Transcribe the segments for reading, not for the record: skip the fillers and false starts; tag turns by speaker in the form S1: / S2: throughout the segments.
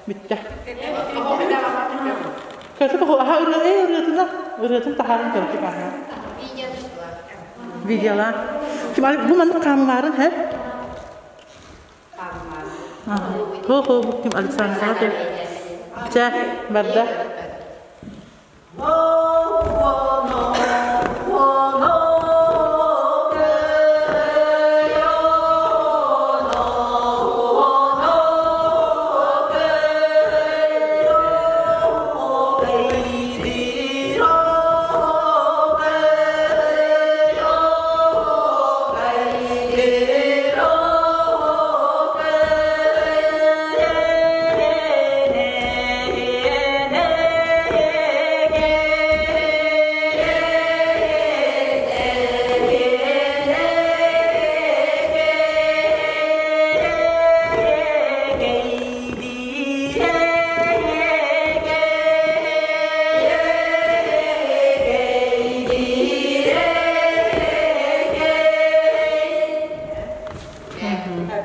S1: Бүттэ. Кырдьык аһа ырыатына ырыатын таһааран көрдүк аһа. Видеолаах. Бу маннык хааммаарын һэ? Хо-хо, бу ким Александра Чэ, барда.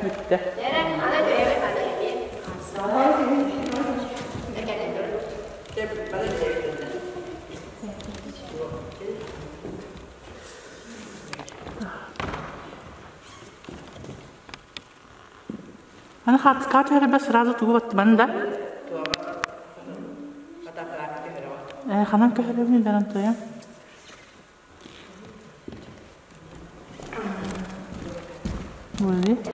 S1: Бүттэ. Аны хаартыскаҕа түһэрбэ сразу тугу баттыман да? Ханан көһөрөбүн баран туйам. Були.